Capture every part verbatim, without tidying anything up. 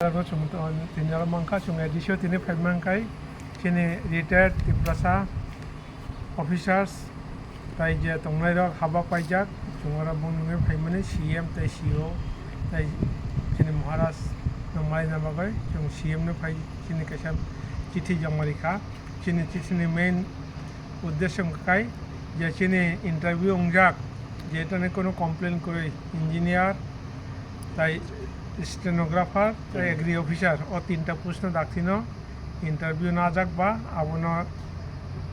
Aro chwng to-, tini oro mankha, chwng A D C o tini phai mankhai, chini retired Tiprasa officers, tai je tongnai rok haba paijak, chwng oro bung nungwi phaimani C M tai C O, tai chini Maharaj no malaina bagwi chwng C M no phai chini kaisa chithi joma rikha. Chini chithi ni main uddesho wngkha kai je chini interview wngjak, je tani kono complain kwrwi, engineer, tai stenographer, tai agri officer, o tinta post no dakti no interview najak ba, abono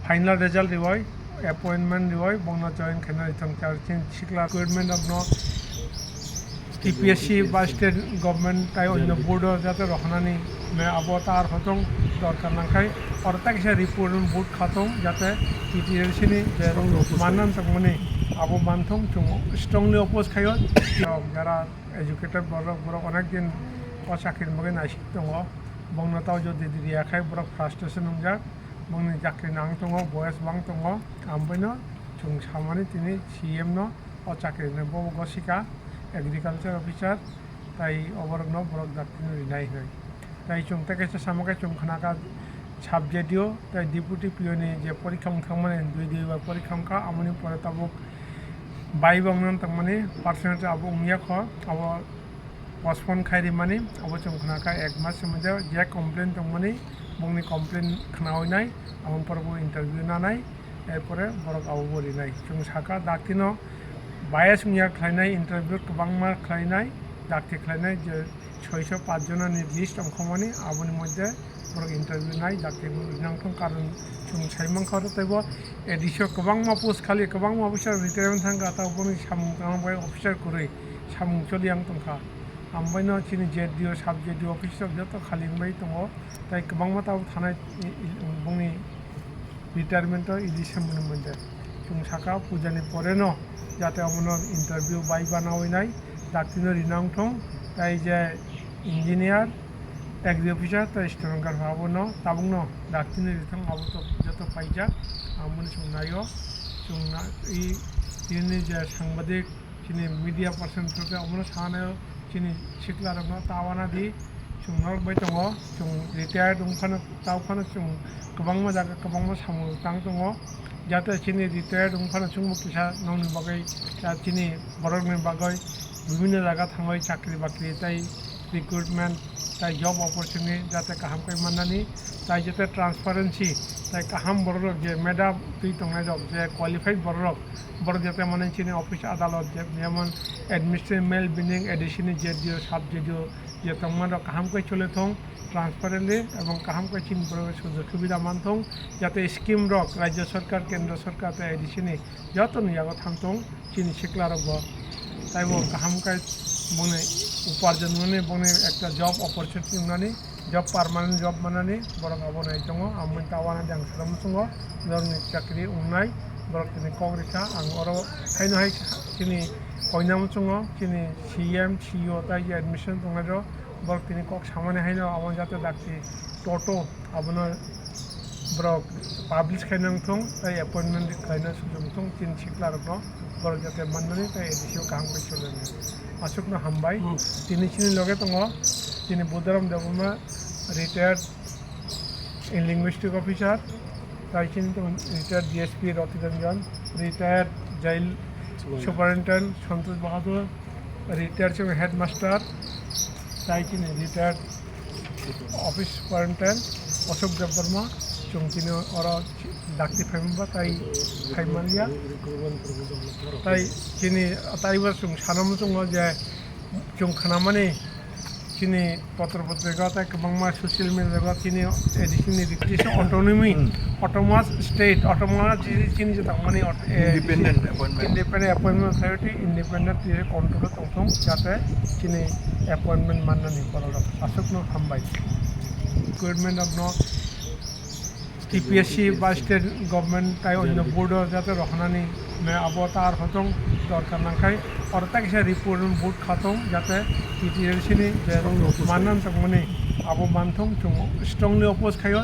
final result riwai, appointment riwai, bongno join khaina rithong char chin sikla recruitment rok no T P S C ba state government tai onno board o jate rohornani me abo ta ar hotong dorkar nangkhai, oro ta kisa report board khatong jate T T L C ni je mannan tongmani abo manthong chwng strongly oppose khaio. Jara educated borok, borok onek din o chakri ni bagwi naisik tongo, bongno tao jodi riya khai borok frustration wngjak, bongni chakri nang tongo, boyes bang tongo, amboino chwng samani tini C M no o chakri rwnai, bo gosika agriculture officer, tai oborokno borok daktino rinai hinwi. Tai chwng tei kaisa samo khe chwng khnakha sub J D O tai deputy P O ni je porikha wng thangmani, dui dui bai porikha wngkha, amoni pore tabuk bai bangno tongmani percentage abo wngya kho, abo postpone khai rimani, abo chwng khnakha ek mas simi je complain tongmani, bongni complain khnawi nai, aboni pore bo interview nanai. Erpore borok abo bo rinai. Chwng saka daktino bias wngya khlainai, interview kwbangma khlainai, dakti khlainai je soiso pach jonani list ongkhormani, aboni moddhe borok interview nai dakti rinang thung, karon chwng sai mankha oro teibo A D C o kwbangma post khali, kwbangma officer retirement thangkha, ta boni samung tangma bai officer kwrwi samung choli yang tongkha. Ambaino chini J D O, sub J D O officer joto khali wngbai tongo, tai kwbangma tabuk thanai i-, i-, bongni retirement o idi se mwnwi mwnde. Chwng saka puja ni pore no jate omono interview bai banawi nai, daktino rina wngthong, tai je engineer, agri officer, tai stenographer abono tabukno daktino rithong, abo to joto paijak, aboni chwng naio, chwng na-, i, tini je sangbadik, chini media person rok omono sanai, chini sikla rokno ta wana di, chwng norok bai tongo, chwng retired wng phano, ta phano chwng kwbangma jaga kwbangma samung tang tongo, jate chini retired wng phano chwngbo kisa nokni bagwi, ta chini borokni bagwi bibinno jaga thangwi chakri bakri tei recruitment tai job opportunity jate kaham khe mannani, tai jate transparency tai kaham borok rok je medha twi tongnai rok je qualified borok rok, borok jate mane chini office adalot je jemon administration mel binding A D C ni J D O sub J D O je tongma rok kaham khe chole thong, transparently ebong kaham khe chini borok sujog subida man thong, jate scheme rok rajya sarkar, kendra sarkar tai A D C ni joto ni yago thang thong. Chini sikla rok bo taibo kaham khe bongni uparjon mani, bongni ekta job opportunity wngnani, job, permanent job manani borok abo nai tongo. Amoni ta wana de ang sara muchungo, borokni chakri wngnai, borok tini kok rikha. Ang oro haino hai chini koina muchungo, chini C M, C E O tai je admission tongnai rok, borok tini kok samani haino abo jate dakti toto abono borok publish khaina wngthong, tai appointment khlaina sujung wngthong, chini sikla rokno borok jate mannani tai A D C o kaham khe chulani. Aswkno hambai. Hmm. Tini chini loge tongo, chini Buddharam Debbarma, retired in linguistic officer, tai chini tongo retired D S P Roti Ranjan, retired jail superintendent Santosh Bahadur, retired chini headmaster, tai chini retired office quarantine Ashok Debbarma, chwng tini oro dakti phaimani ba tai phaimanliya. Tai chini, taibo chwng sana muchungo je chwng khnamani chini potro potrika tai kwbangma social media o chini A D C ni rikti se autonomy, hmm, autonomous state, autonomous chini, chini je tangmani aut-, eh, independent appointment, independent appointment authority, independent twi control o tongthong, jate chini appointment mannani borok rok aswkno hambai. Recruitment rok no T P S C ba state government tai onno board o jate rohornani me abo ta ar hotong dorkar nangkhai, oro ta kisa report board khatong, jate T T L C ni je mannan tongmani abo manthong, chwng strongly oppose khaio.